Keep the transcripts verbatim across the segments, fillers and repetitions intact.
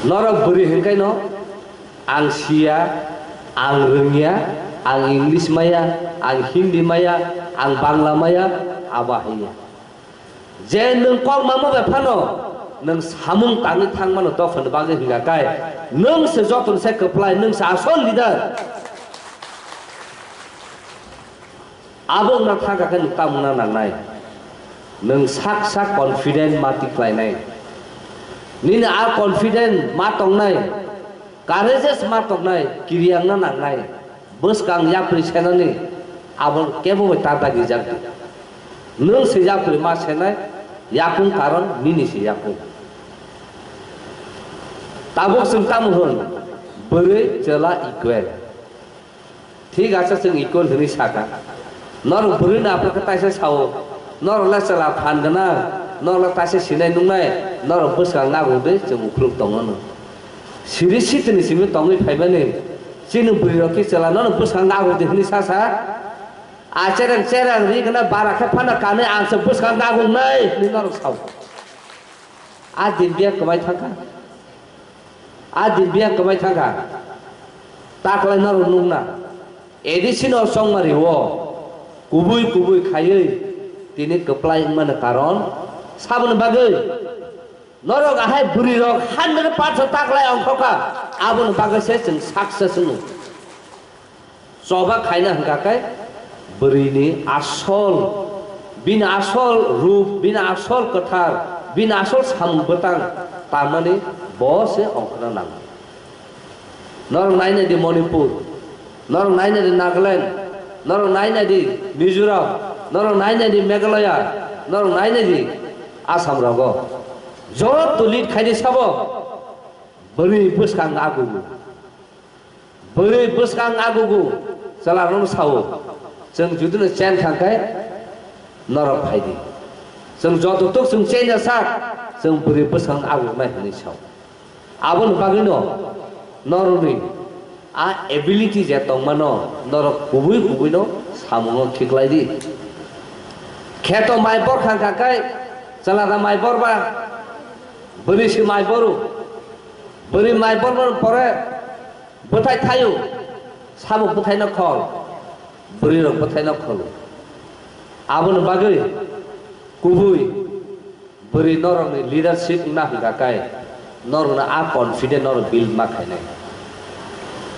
Norok bwrwi hwnkhe no, ang siya, ang rwngya, ang English maya, ang Hindi maya, ang Bangla maya, abo haiya. Je nwng kok mamo bai phano, nwng samung tangwi thangmano dophani bagwi hwnkha khe, nwng se jotono se kwplai, nwng se asol leader. Abo wngna thangkha khe nwng tamo wngna nangnai? Nwng sak sak confident ma tikhlainai. Nini a confident ma tongnai, courageous ma tongnai, kiriya wngna nangnai. Bwskang yapri senani abo kebo bai ta dagijak di. Nwng se yapri ma senai, yakung karon nini se yakung. Tabuk chwng tamo hwn, bwrwi chwla equal. Thik asa chwng equal hwnwi sakha. Norok bwrwino aphuru khe taisa sao, norok le chwla phan gwnang, norok le taisa sinai nuknai, norok bwskang nagungdi chwng ukhuluk tongo no. Siri sitini simi tongwi phaimani, chini bwrwirok khe chwla nono bwskang nagungdi hwnwi sasa. A chereng chereng ri gwnang bara khe phano kanwi ang se bwskang nagungnai hwnwi norok sao. A din biya kwmai thangkha. A din biya kwmai thangkha. Taklai norok nukna. A D C no chongmari o kubui kubui khaiwi tini kwplai wngmani karon saboni bagwi norok ahai bwrwi rok hundred percent taklai ongkhokha. Aboni bagwi se chwng success wngo. Choba khaina hwnkha khe bwrwini asol, bini asol rup, bini asol kwthar, bini asol samung bwtang, tamani bo se ongkhorna nango. Norok naina di Manipur, norok naina di Nagaland, norok naina di Mizoram, norok naina di Meghalaya, norok naina di Assam rogo. Joto lead khaidi sabo bwrwi bwskang agugo. Bwrwi bwskang agugo, chwlarokno sao, "Chwng judino chen thangkhe norok phaidi. Chwng joto tuk chwng chenya sak, chwng bwrwi bwskang agugnai," hwnwi sao. Aboni bagwino norokni a ability je tongmano norok kubui kubuino samungo khiklai di. Kheto mai bor khangkha khe chwlada mai borba, bwrwi se mai boru. Bwrwi mai bormani pore bwthai thaio, sabo bwthaino khol, bwrwirok bwthaino kholo. Aboni bagwi kubui bwrwi norokni leadership wngna hwnkha khe norokno a confident norok build ma khainai.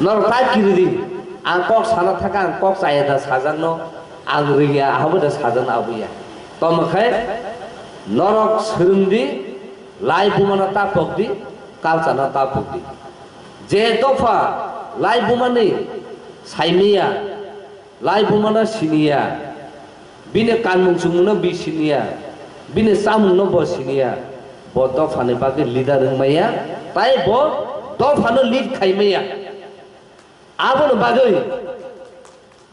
Norok ta kiridi, ang kok sana thaka, ang kok chaya da sajakno, ang rwngya, abo da sajakno abo ya. Tamo khe norok swrwngdi, lai bumano ta pokdi, culture no ta pokdi. Je dopha lai bumani saimiya, lai bumano siniya, bini kanmung chumungno bi siniya, bini chamungno bo siniya, bo dophani bagwi leader wngmaya, tai bo dophano lead khaimaya. Aboni bagwi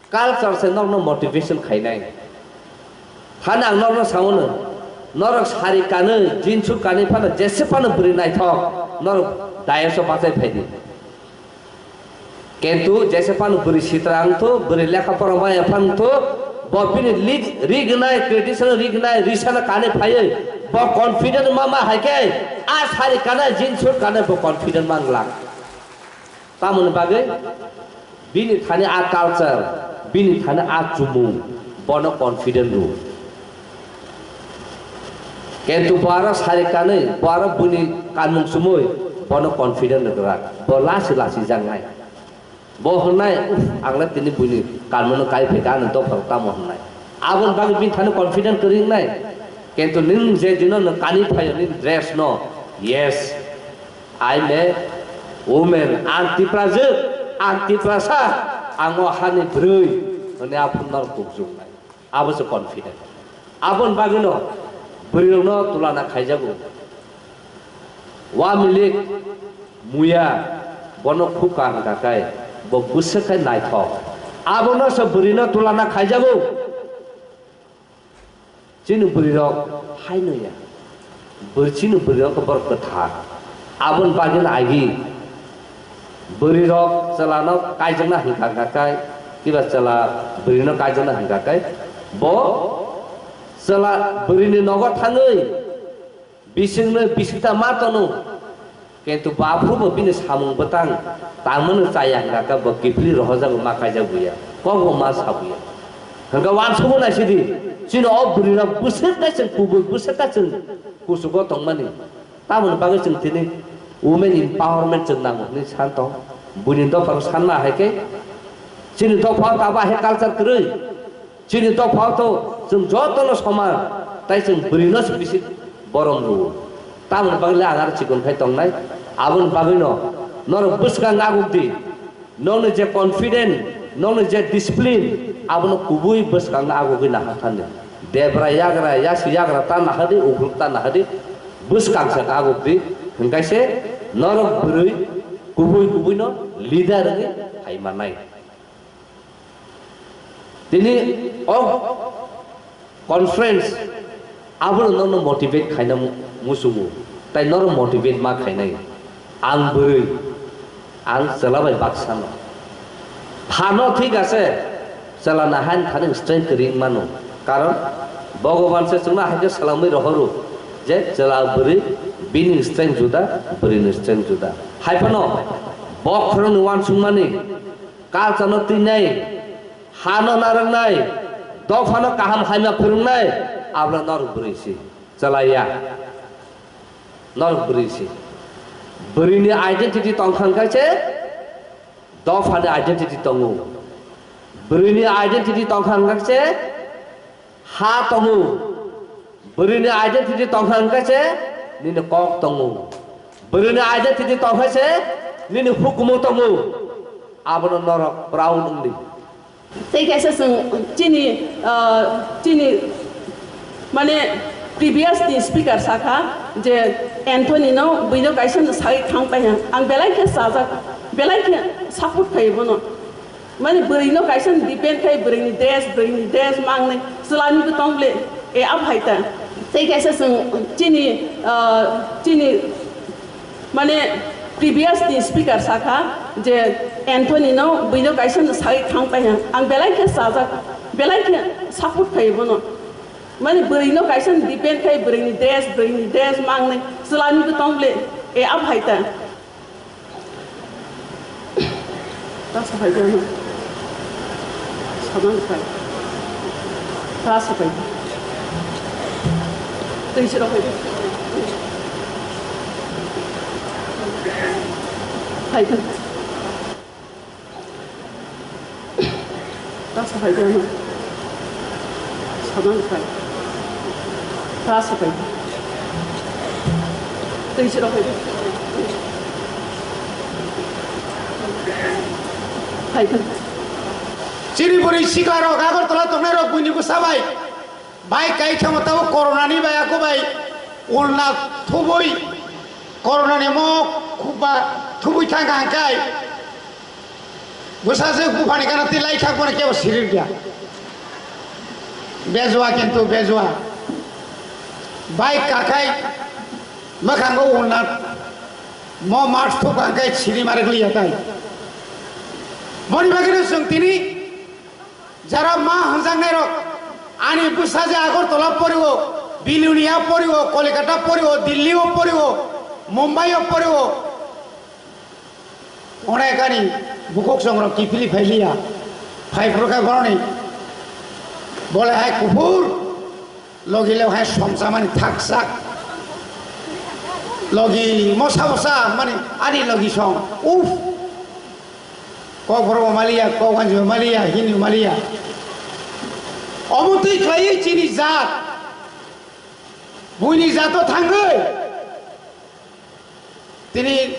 culture se nokno motivation khainai. Phano ang nokno saono, norok sari kanwi, jeans suit kanwi phano jese phano bwrwi naithok, norok dais o bachai phaidi. Kintu jese phano bwrwi sitra wngthu, bwrwi lekha pora maya phano wngthu, bo bini lig-, rignai, traditional rignai, risana kanwi phaiwi, bo confident ma ma hai khe, a sari kanai, jeans suit kanai bo confident ma wng lak. Tamoni bagwi bini thani a culture, bini thani a chumung, bono confident rw. Kintu bo aro sari kanwi, bo aro bini kanmung chumui, bono confident rwgwrak. Bo lasi lasi jaknai. Bo hwnnai, "Uff, ang le tini buini kanmungno kai phaikha, ani dopha rok tamo," hwnnai. Aboni bagwi bini thani confident kwrwi wngnai. Kintu nwng je dino nwng kanwi phaio nini dress no, "Yes, I'm a woman, ang Tiprajwk, ang Tiprasa, ang o hani bwrwi," hwnwi aphuru norok tukjuknai. Abo se confident. Aboni bagwino bwrwirokno tulana khaijago. Wa milik muya bono khuka hwnkha khe bo bwswk khe naithok. Abono se bwrwino tulana khaijago. Chini bwrwirok haino ya. Bwrwi chini bwrwirok borok kwthar. Aboni bagwino agi bwrwirok chwlano kaijakna hwnkha khe, kiba chwla bwrwino kaijakna hwnkha khe, bo chwla bwrwini nogo thangwi bisingno bisingta ma tono. Kintu bo aphuru bo bini samung bwtang tangmani chaya hwnkha khe bo kiphilwi rohorjago, ma kaijak buya, kokbo ma sabuya. Hwnkhe uansukgwi naisidi, chini o bwrwirok bwswk kaising kubui, bwswk kaising kuchugo tongmani. Tamoni bagwi chwng tini women empowerment chwng nango hwnwi san tong. Buini dophano sanma hai khe chini dophao tabo hai culture kwrwi. Chini dophao to chwng jotono soman, tai chwng bwrwino se bisi borom rwo. Tamoni bagwi le ang aro chikon khai tongnai. Aboni bagwino norok bwskang aguk di. Nokni je confident, nokni je discipline, abono kubui bwskangno agugwi nahar thani. Debra yagra, yasi yagra ta nahadi, ugruk ta nahadi, bwskang sak aguk di. Hwnkhe se norok bwrwi kubui kubuino leader wngwi phai mannai. Tini o conference abono norokno motivate khaina mu-, muchungo, tai norok motivate ma khainai. Ang bwrwi, ang chwla bai baksano. Phano thik ase, chwla na hain thani strength kwrwi wng mano. Karon Bhogoban se chwngno hai khe swlangwi rohoro je chwla bwrwi bini strength juda, bwrwini strength juda. Hai phano bokhorokni uansukmani Culture-no twinai, hano narwknai, dophano kaham hamya phwrwngnai, abla norok bwrwi si, chwla ya. Norok bwrwi si. Bwrwini identity tongkha hwnkhe se dophani identity tongo. Bwrwini identity tongkha hwnkhe se ha tongo. Bwrwini identity tongkha hwnkhe se nini kok tongo. Bwrwini identity tongkha se nini hukumu tongo. Abono norok proud wngdi. Tei kaisa chwng chini, ah, chini, mane, previous ni speaker sakha je Anthony no buino kaisa no sai thang pai ha. Ang belai khe chajak, belai khe support khai bono. Mane bwrwi no kaisa ni depend khai, bwrwi ni dress, bwrwi ni dress mangnai, chwla ni bo tong ble, e, abo hai ta. Tei kaisa chwng chini, ah, chini, mane, previous ni speaker sakha je Anthony no bwino kaisa no sai thang pai ha. Ang belai khe chajak, belai khe support khai bono. Mane bwrwi no kaisa ni depend khai, bwrwi ni dress, bwrwi ni dress mangnai, chwla ni bo tong ble, e, abo hai ta. Ta sapai de. Saman kai. Ta sapai. Tei sira kai. Hai kan. Ta sapai de. Saman kai. Ta sapai. Tei sira kai. Hai kan. Chini bwrwi sikla rok Agartala tongnai rok buini bwsa bai. Bai kai thamo tabo corona ni bai ako bai ulna thubui corona ni mo khuba thubui thang hang kai. Bwsa se buphani gana tei lai khak bono kebo sirir gya. Bejua kintu bejua. Bai kakai mwkhango ulna mo mas thuk hang kai siri marik liya tai. Boni bagino chwng tini Jara ma hwnjaknairok, ani bwsa je Agartala porio, Bilonia porio, Kolkata porio, Delhi o porio, Mumbai o porio, onek ani bukhuk songrok kiphilwi phailiya, phai phuru khe boroni bole hai kuphur. Logi le hai somsamani thaksa. Logi mosa mosa mani ani logi song. Uf. Kok borok maliya, kok wanji maliya, hini maliya. Omo twi khlaiwi chini jat. Buini jato thangwi. Tini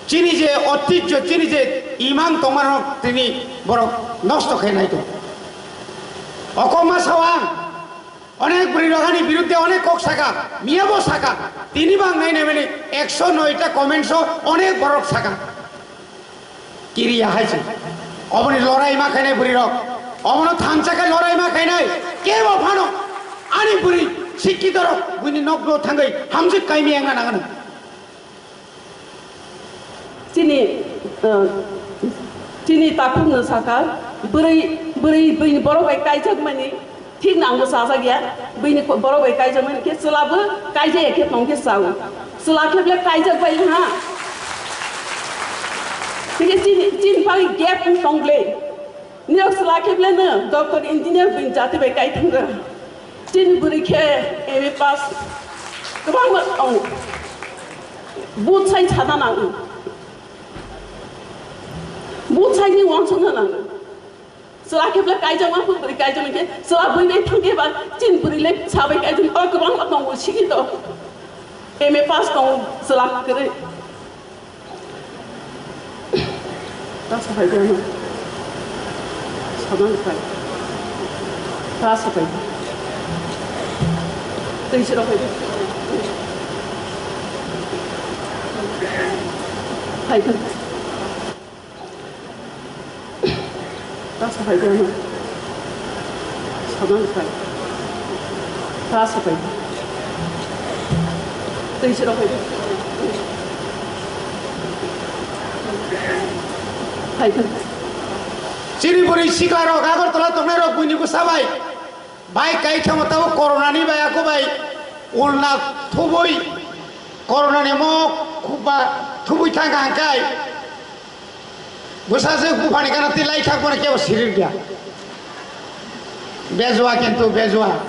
chini je otijjo, chini je imang tongmarok tini borok nosto khe nai to. Okoma sawang, onek bwrwi rok ani biruddhe onek kok saka, miya bo saka, tini bang nai nai mani ekso noi ta comments o onek borok saka. Kiriya hai se. Oboni lorai ma khainai bwrwi rok. Obono thansa khe lorai ma khainai. Kebo phano ani bwrwi sikkito rok buini nokbo thangwi hamjwk kaimi wngna nangano. Chini, uh, chini takhuk no saka, bwrwi, bwrwi, bwrwi borok bai kaijak mani, thik nangbo chajak ya, bwini borok bai kaijak mani khe chwla bo kaijak ya khe tong khe chao. Chwla khe ble kaijak bai ha. Tini chini, chini bagwi gap wng tong ble. Niyok chwla khe ble no doctor engineer bini jati bai kai thang rw. Chini bwrwi khe M A pass kwbangma tongo. But sai sana nango. But sai ni wansukna nango. Chwla khe ble kaijak ma phung bwrwi kaijak khe chwla bwrwi bai thang khe ba chin bwrwi le sabai kaijak o kwbangma tongo sigi to. M A pass tongo chwla kwrwi. Ta sabai de. Sanan kai. Ta sabai. Tei sira kai. Kai kai. Ta sabai de. Sanan kai. Ta sabai. Tei sira kai. Kai kai. Chini bwrwi sikla rok Agartala tongnai rok buini bwsa bai. Bai kai thamo tabo corona ni bai ako bai ulna thubui corona ni mo khuba thubui thang hang kai. Bwsajwk buphani gana tei lai thak bono kebo sirir ya. Bejua kintu bejua.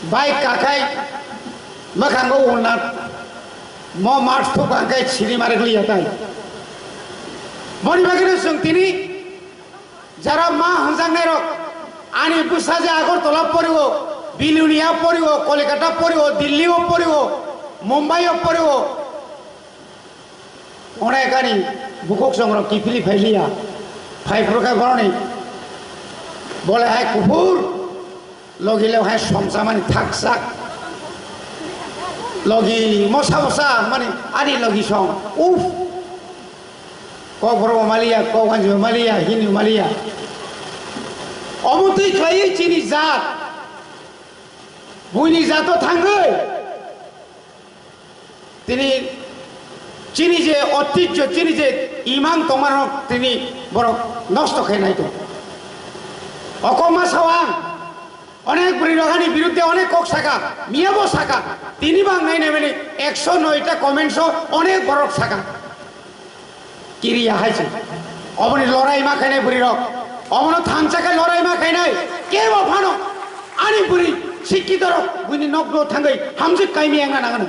Bai kakhai mwkhango ulna mo march thuk hang kai siri marik liya tai. Boni bagwino chwng tini jara ma hwnjaknairok, ani bwsa je Agartala porio, Bilonia porio, Kolkata porio, Delhi o porio, Mumbai o porio, onek ani bukhuk songrok kiphilwi phailiya, phaiphuru khe boroni bole hai kuphur, logi le hai somsamani thaksak, logi mosa mosa mani ani logi song, uff. Kokborok bo maliya, kok hanjima maliya, hini maliya. Omo twi khlaiwi chini jat, buini jato thangwi tini chini je otijjo, chini je imang tongmano tini borok nosto khe nai tong. Okoma sawang, onek bwrwi rok ani biruddhe onek kok saka, miyabo saka, tini bang nai nai mani ekso noi ta comments o onek borok saka. Kiriya hai se. Oboni lorai ma khainai bwrwi rok. Obono thansa khe lorai ma khainai. Kebo phano ani bwrwi sikkito rok buini nokno thangwi hamjwk kaimi wngna nangano.